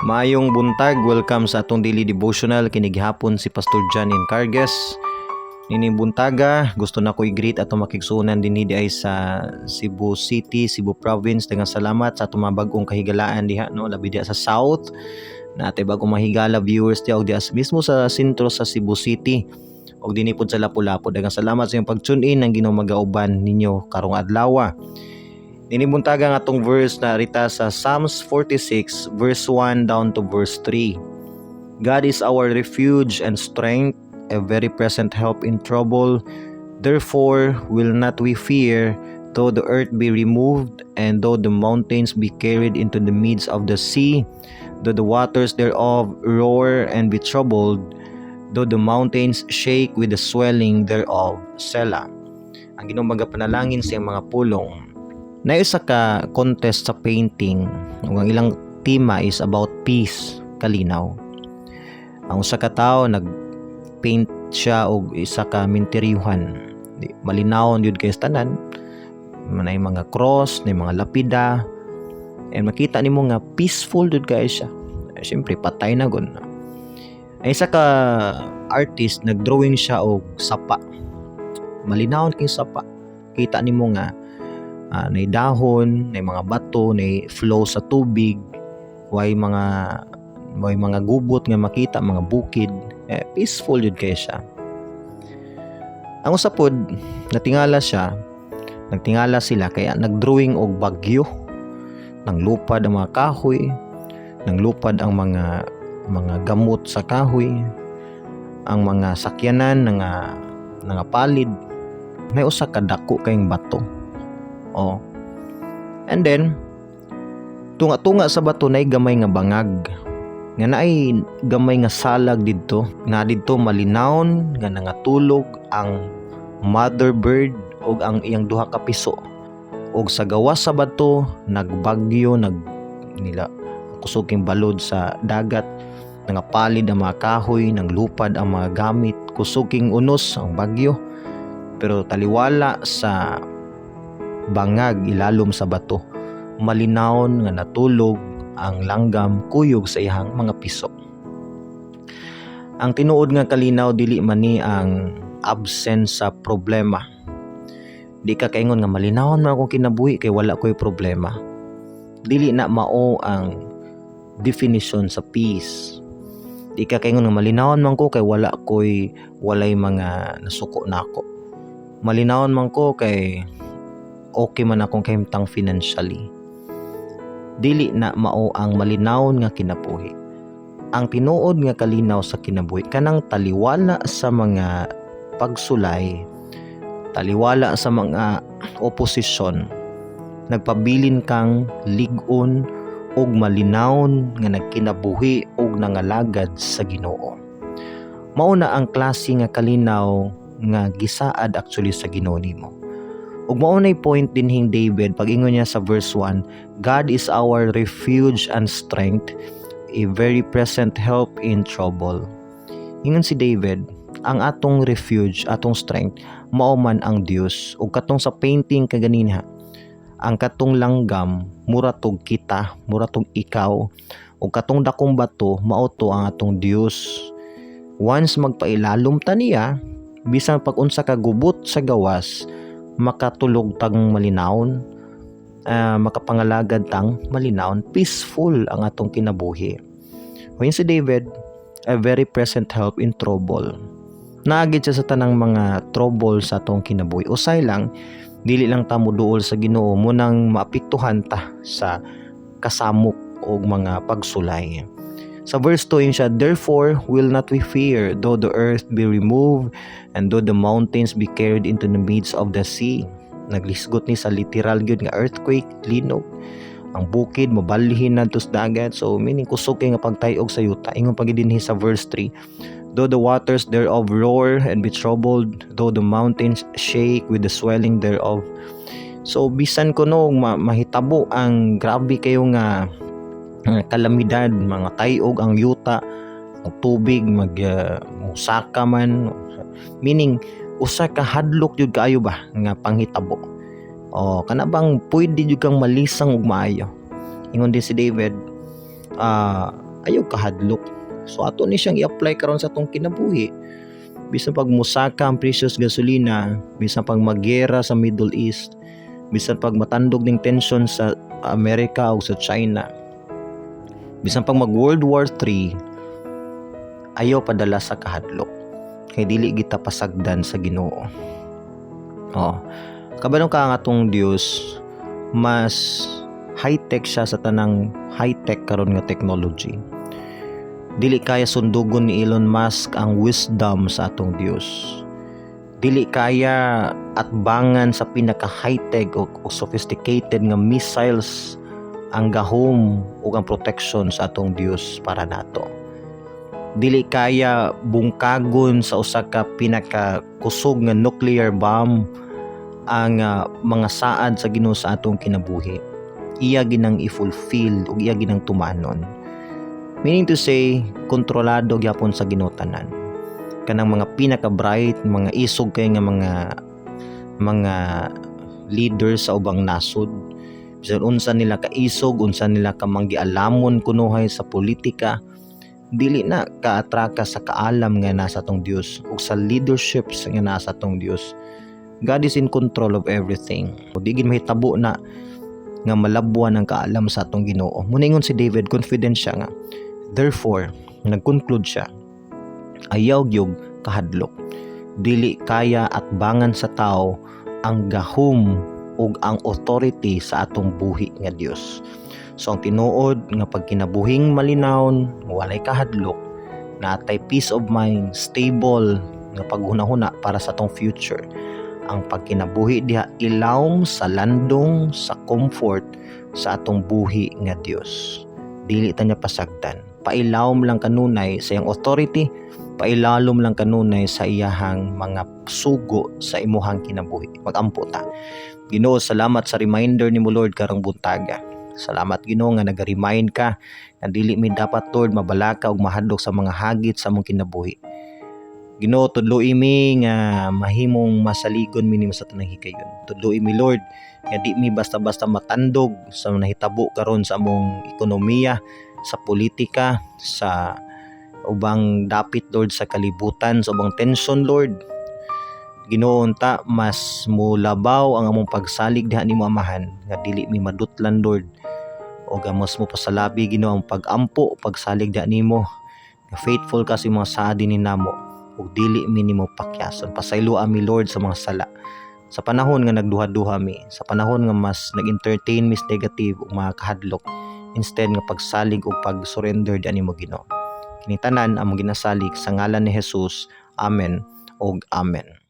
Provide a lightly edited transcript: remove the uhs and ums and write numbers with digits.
Maayong buntag, welcome sa atong daily devotional kini gihapon, si Pastor John Encargues. Nining buntaga, gusto nako i-greet atong makigsuonan dinhi diay sa Cebu City, Cebu Province. Daghang salamat sa atong mga bag-ong kahigalaan diha, no, labi diha sa South. Naa tay bagong mahigala viewers diha og diha mismo sa sentro sa Cebu City og dinhi pod sa Lapu-Lapu. Daghang salamat sa inyong pag-tune in, ang Ginoo magauban ninyo karong adlaw. Nining buntaga, ang atong verse na rita sa Psalms 46 verse 1 down to verse 3. God is our refuge and strength, a very present help in trouble. Therefore will not we fear, though the earth be removed, and though the mountains be carried into the midst of the sea, though the waters thereof roar and be troubled, though the mountains shake with the swelling thereof. Selah. Ang Ginoo magapanalangin sa iyang mga pulong. Na isa ka contest sa painting ug ang ilang tema is about peace, kalinaw. Ang usa ka tawo, nag-paint siya og isa ka minteryuhan. Di, malinawon jud kay tanan. May mga cross, may mga lapida. And makita nimo nga peaceful jud kay siya. Eh, siyempre patay na gud. Ang isa ka artist, nag-drawing siya og sapa. Malinawon kay sapa. Kita nimo nga nay dahon, nay mga bato, nay flow sa tubig, way mga gubot nga makita, mga bukid, eh, peaceful jud kay siya. Ang usa pod, natingala siya, nagtingala sila kaya nagdrawing og bagyo. Nang lupad ang mga kahoy, nang lupad ang mga gamot sa kahoy, ang mga sakyanan nga nangapalid. May usa ka dako kayong bato. Oh. And then tunga-tunga sa bato nay gamay nga bangag. Nga naay gamay nga salag didto. Nga didto malinawon nga nangatulog ang mother bird ug ang iyang duha ka piso. Ug sa gawas sa bato nagbagyo, nag nila kusog king balod sa dagat, nangapalid ang mga kahoy, nanglupad ang mga gamit, kusog king unos ang bagyo. Pero taliwala sa bangag ilalom sa bato, malinawon nga natulog ang langgam kuyog sa iyang mga piso. Ang tinuod nga kalinaw, dili man ni ang absence sa problema. Di ka kaingon nga malinawon man akong kinabuhi kay wala ko'y problema. Dili na mao ang definition sa peace. Di ka kaingon nga malinawon man ko kay wala ko'y walay mga nasuko nako. Malinawon man ko kay okay man akong kahimtang financially. Dili na mao ang malinawon nga kinabuhi. Ang tinuod nga kalinaw sa kinabuhi, kanang taliwala sa mga pagsulay, taliwala sa mga oposisyon, nagpabilin kang lig-on ug malinawon nga nagkinabuhi ug nangalagad sa Ginoo. Mao na ang klase nga kalinaw nga gisaad actually sa Ginoo nimo. Ug mao nay point dinhing David pag-ingon niya sa verse 1, "God is our refuge and strength, a very present help in trouble." Ingon si David, ang atong refuge, atong strength, mao man ang Dios. Ug katong sa painting kaganina, ang katong langgam mura tog kita, mura tog ikaw. Ug katong dakong bato, mao to ang atong Dios. Once magpailalom ta niya, bisan pag unsa ka gubot sa gawas, makatulog tang malinawon, makapangalagad tang malinawon, peaceful ang atong kinabuhi. When si David, a very present help in trouble. Naa gyud siya sa tanang mga trouble sa atong kinabuhi. Usay lang, dili lang ta moduol sa Ginoo mo nang maapektuhan ta sa kasamok o mga pagsulay. Sa verse 2 yun siya, "Therefore will not we fear, though the earth be removed, and though the mountains be carried into the midst of the sea." Naglisgot ni sa literal gyud nga earthquake, linog. Ang bukid mabalhin na sa dagat. So meaning kusog kay nga pagtayog sa yuta. Ingon pa dinhi sa verse 3, "Though the waters thereof roar and be troubled, though the mountains shake with the swelling thereof." So bisan kuno mahitabo ang grabe kayo nga kalamidad, mga tayog ang yuta, ang tubig mag musaka man, meaning usa ka hadlok jud kaayo ba nga panghitabo. O kana bang pwede jud kang malisang og maayo. Ingon din si David, Ayaw kahadlok. So ato ni siyang i-apply karon sa atong kinabuhi. Bisan pag musaka ang presyo sa gasolina, bisan pag magyera sa Middle East, bisan pag matandog ning tension sa Amerika o sa China, bisan pag mag World War III, ayaw padala sa kahadlok kay dili kita pasagdan sa Ginoo. Oh. Kabalo ka nga atong Dios mas high-tech siya sa tanang high-tech karon nga technology. Dili kaya sundugon ni Elon Musk ang wisdom sa atong Dios. Dili kaya atbangan sa pinaka high-tech o sophisticated nga missiles ang gahom ug ang protection sa atong Dios para nato. Dili kaya bungkagon sa usa ka pinaka kusog nga nuclear bomb ang mga saad sa Ginoo sa atong kinabuhi. Iya ginang i-fulfill ug iya ginang tumanon. Meaning to say, kontrolado gyapon sa Ginoo tanan. Kanang mga pinaka-bright, mga isog kay nga mga leaders sa ubang nasod, bisan unsa nila kaisog, unsa nila ka manggialamon kunuhay sa politika, dili na kaatraka sa kaalam nga nasa atong Dios ug sa leadership nga nasa atong Dios. God is in control of everything. O di gid mahitabo na nga malabwan ang kaalam sa atong Ginoo. Muningon si David, confident siya nga therefore, nag-conclude siya, ayaw gyud kahadlok. Dili kaya atbangan sa tao ang gahom ug ang authority sa atong buhi nga Dios. So ang tinuod nga pagkinabuhing malinawon, walay kahadlok, natay peace of mind, stable nga paghunahuna para sa atong future. Ang pagkinabuhi diha ilawom sa landong sa comfort sa atong buhi nga Dios. Dili ta niya pasagdan. Pailawom lang kanunay sa iyang authority, pailalom lang kanunay sa iyahang mga sugo sa imuhang kinabuhi. Magampo ta. Ginoo, salamat sa reminder nimo, Lord, karong buntaga. Salamat, Ginoo, nga naga-remind ka nga dili mi dapat, Lord, mabalaka ug mahadlok sa mga hagit sa among kinabuhi. Ginoo, tudloi mi nga mahimong masaligon mi nimo sa tanang higayon. Tudloi mi, Lord, nga di mi basta-basta matandog sa nahitabo karon sa among ekonomiya, sa politika, sa ubang dapit, Lord, sa kalibutan, sa ubang tension, Lord. Ginoo, unta mas mulabaw ang among pagsalig diha nimo, Amahan, nga dili mi madutlan, Lord. O mas mo pasalabi, Ginoo, ang pagampo, pagsalig diha nimo. Nga faithful ka sa mga saad ni namo ug dili mi nimo pakyason. Pasayloa mi, Lord, sa mga sala. Sa panahon nga nagduha-duha mi, sa panahon nga mas nag-entertain mi sa negative ug mga kahadlok instead nga pagsalig ug pag-surrender diha nimo, Ginoo. Kini tanan among ginasalig sa ngalan ni Jesus. Amen ug amen.